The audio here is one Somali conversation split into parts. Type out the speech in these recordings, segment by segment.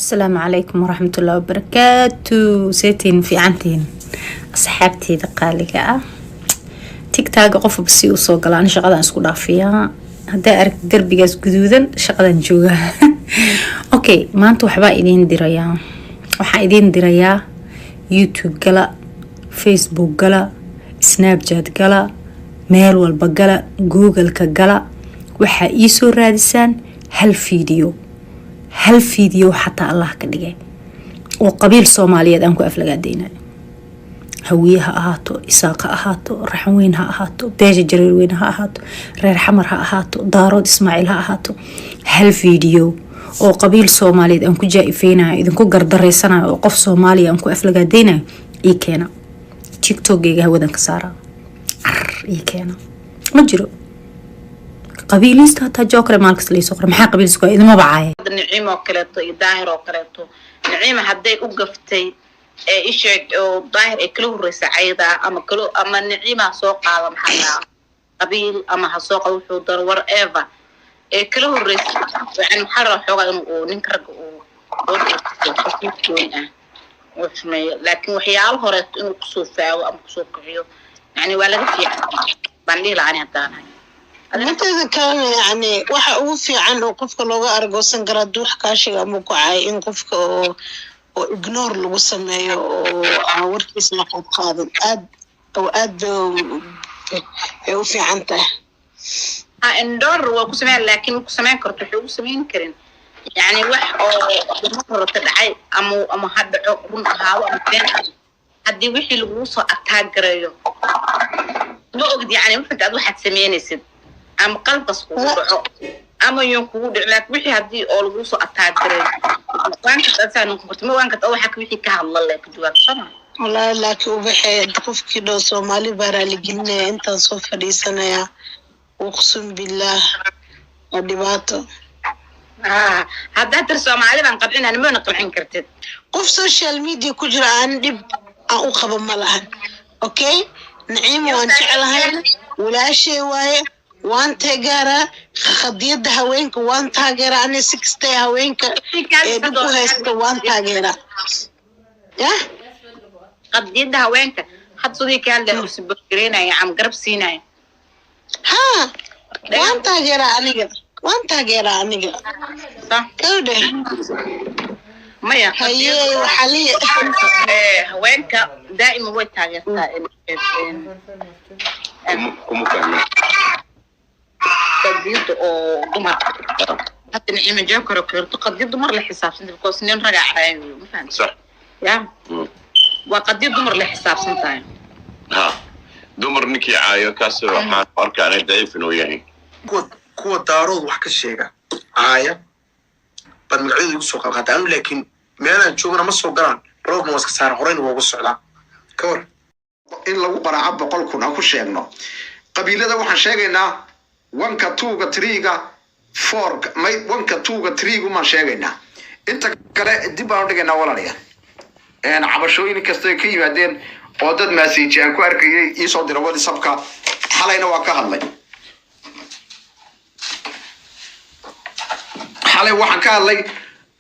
Asalaamu calaykum waraxmatullahi wabarakaatu. Seetiin? Fiicantiin, asxaabteyda qaaliga ah? TikTok-ga qofba si uu soo gala. Ani shaqadan isku dhaafiyaa. Haddaa arag derbigaas guduudan, shaqadan joogaa. Okay, maanta waxbaa idiin dirayaa. Waxaan idiin dirayaa YouTube gala, Facebook gala, Snapchat gala, meel walba gala, Google-ka gala. Waxaa iisoo raadisaan hal video, hal video xataa Allah ka dhigay, oo qabiil Soomaaliyeed aan ku aflagaadeynayo. Hawiye ha ahaato, Isaaq ha ahaato, Raxanweyn ha ahaato, beesha Jareerweyn ha ahaato, reer Xamar ha ahaato, Daarood Ismaaciil ha ahaato, hal video oo qabiil Soomaaliyeed aan ku jaa-ifeynayo, idinku gardareysanayo, oo qof Soomaaliya aan ku aflagaadeynayo ii keena. TikTokgeyga hawadan ka saaraa. Car ii keena. Ma jiro qabiiliista hataa. Jookare maalkas laysoo qora. Maxaa qabiiliska idima bacaaya? Niciim oo kaleeto iyo Daahir oo kaleeto. Niciima hadday u gaftay ee isheeg oo Daahir ay kala horreysa cayda ama kalo ama Niciima ha soo qaado, maxaa dhahaa, qabiil ama ha soo qaado, wuxuu daro, whatever ee kala horreysa. Yani maxaa rabaa xoogaa in uu ninka ragga uu gabadha gooni ah uu xumeeyo, laakiin waxyaalo horeeto inuu kusoo faago ama kusoo kiciyo, yani waa laga fiican baan dhihi lahaa ani haddaanahay. Inteeda kalena, yani waxa ugu fiican oo qofka looga argoosan kara hadduu wax kaashiga ama ku cay, in qofka oo ignore lagu sameeyo oo aan warkiisa la qaad qaadin, aad oo aad bay ay u fiican tahay. Ha, ignore waa ku sameyn, laakiin ma ku sameyn karto. Wuxuu ugu sameyn karin, yani wax oo mar horeta dhacay ama ha dhaco, run ahaado ama been ahaado, haddii wixii lagugu soo attack gareeyo, ma ogid. Yani wuxuu aad waxaad sameynaysid ama qalbkas kugu dhaco ama yoon kugu dhicin, laakiin wixii haddii oo lagu soo attack gareeyo, waan karta asaa noqon karta. Ma waan karta oo waxaa wixii ka hadla le ka jawaab sama. Wallaahi, laakiin ubaxee, qofkii dhow Soomaali baa raaligelinaya intaan soo fadhiisanaya, uqsum billaah, waa dhibaato. Ah, haddaa tir Soomaali baan qancinaana, mana qancin kartid. Qof social media ku jira aan dhib aan u qabo ma lahan. Okay, Naciima waan jeclahay, walaashay waaye, waan taageeraa khadiyadda haweenka, waan taageeraa ani si kastay haweenka ee dhib u haysta waan taageeraa, yah. Qadiyadda haweenka had sidii ka hadlaya oo support gareynaya ama garab siinaya. Ha, waan taageeraa aniga, waan taageeraa aniga. Sax. Gawdhe. Maya. Haye, waxaa liya Haweenka daa'ima way taageertaa. Kuma fahmin. Qadiyadda oo dumarka hadda Nicima Joker oo kaleeto, qadiyad dumar la xisaabsanta, because nin ragaa caayayo, ma fahamtid? Sax. Ya, waa qadiyad dumar la xisaabsan tahay. Ha, dumar ninkii caayo, kaas waxaan u arkaa inay daciif inuu yahay. Kuwa Daarood wax ka sheega, caaya baad magacyadooda igu soo qalqaata anu, laakiin meelaan joogana ma soo galaan. Block-na waa iska saara, horeyna waa uga socdaa. Ka war in lagu qaraaco 100,000 aan ku sheegno qabiilada? Waxaan sheegaynaa one-ka, two-ga, three-ga, four-ka, may, one-ka, two-ga, three-gu maan sheegaynaa. Inta kale dib baan u dhigaynaa, walaalayaal. Cabashooyin kasta ay ka yimaadeen oo dad message aan ku arkayay iisoo dira WhatsAppka, xalayna waa ka hadlay. Xalay waxaan ka hadlay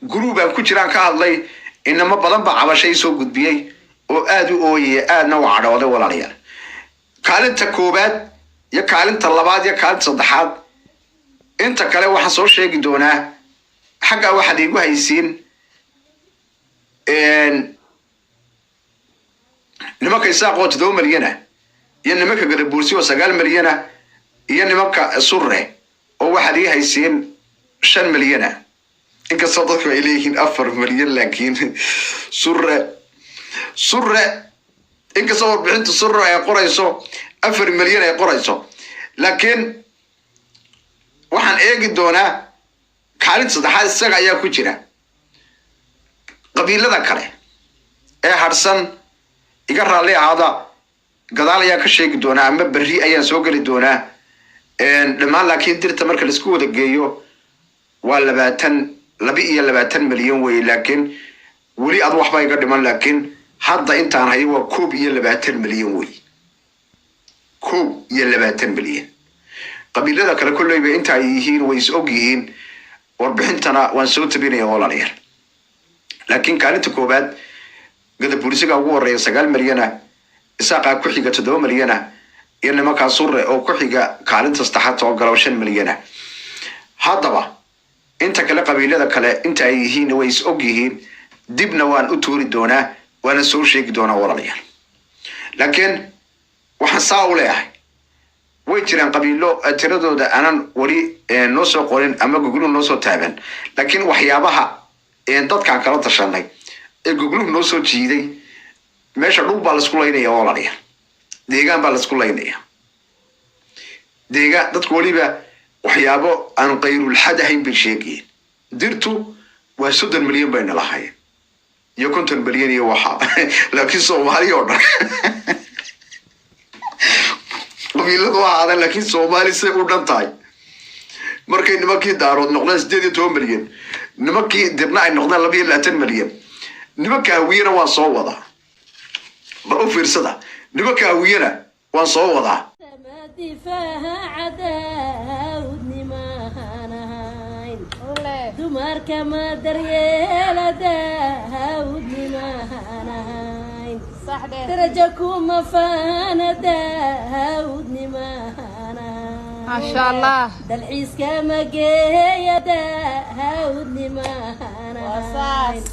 group aan ku jiraan ka hadlay. Inamo badan baa cabasho isoo gudbiyey oo aada u ooyaya, aadna u cadhooday. Walaalayaal, kaalinta koowaad iyo kaalinta labaad iyo kaalinta saddexaad, inta kale waxaan soo sheegi doonaa. Xaggaa waxaad iigu haysiin nimanka Isaaq oo 7 malyana iyo nimanka Gadabuursi oo 9 malyana iyo nimanka Surre oo waxaad ii haysiin 5 malyana, inkastoo dadku ay leeyihiin 4 malyan. Laakiin Surre, inkastoo warbixinta Surre ay qorayso 4 milyan ay qorayso, laakiin waxaan eegi doonaa kaalinta saddexaad isaga ayaa ku jira. Qabiilada kale ee hadhsan, iga raalli ahaada, gadaal ayaan ka sheegi doonaa ama berri ayaan soo geli doonaa dhammaan. Laakiin Dirta marka laisku wada geeyo waa 22 milyan wey. Laakiin weli ad waxba iga dhiman, laakiin hadda intaan hayo waa 21 milyan wey, 21 milyan. Qabiilada kale kolleyba inta ay yihiin way is og yihiin. Warbixintana waan soo tabinaya, walaalayaal. Laakiin kaalinta koowaad Gadabuursiga ugu horeeya, 9 milyana, Isaaqaa ku xiga, 7 milyana, iyo nimankaa Surre oo ku xiga kaalinta saddexaad oo gala 5 milyana. Haddaba inta kale, qabiilada kale inta ay yihiin way is og yihiin. Dibna waan u tuuri doonaa, waana soo sheegi doonaa, walaalayaal. Laakiin waxaan saa u leeyahay, way jiraan qabiilo tiradooda aanan weli noo soo qorin ama Googluhu noo soo taaban. Laakiin waxyaabaha dadkaan kala tashanay ee Googluhu noo soo jiiday, meesha dhul baa laisku laynaya, walaalayaal, deegaan baa laisku laynaya, deegaan. Dadku weliba waxyaabo aan qayrulxad ahayn bay sheegayeen. Dirtu waa 30 milyan bayna lahaayeen iyo 50 milyan iyo waxa, laakiin Soomaali oo dhan qabiiladu waa ahaadeen. Laakiin Soomaali say u dhan tahay, markay nimankii Daarood noqdeen 18 milyan, nimankii Dirna ay noqdeen 22 milyan, nimanka Hawiyena waan soo wadaa. Bal u fiirsada, nimanka Hawiyena waan soo wadaa. Difaaca cadaawdnimaanahayn, dumarka ma daryeela daawdnimaanahayn, darajo kuma faana daawdnimaanahayn, Maasha Allah. Dalxiiska ma geeya daawdnimaanahayn,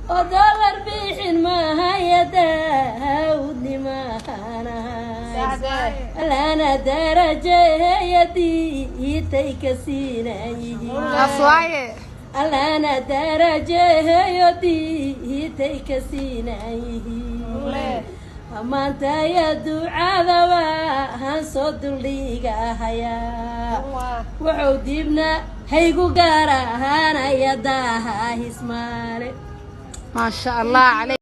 oo dollar bixin mahaya daawdnimaanahayn, lana darajeeya diitay ka siinayihiin. Taas waaye. Allana darajeeyo diitay ka siinayihiin. Maantaya ducada waan soo duldhigahayaa, wuxuu dibna haygu gaar ahaanaya daaha hismaale. Maasha Allah calayk.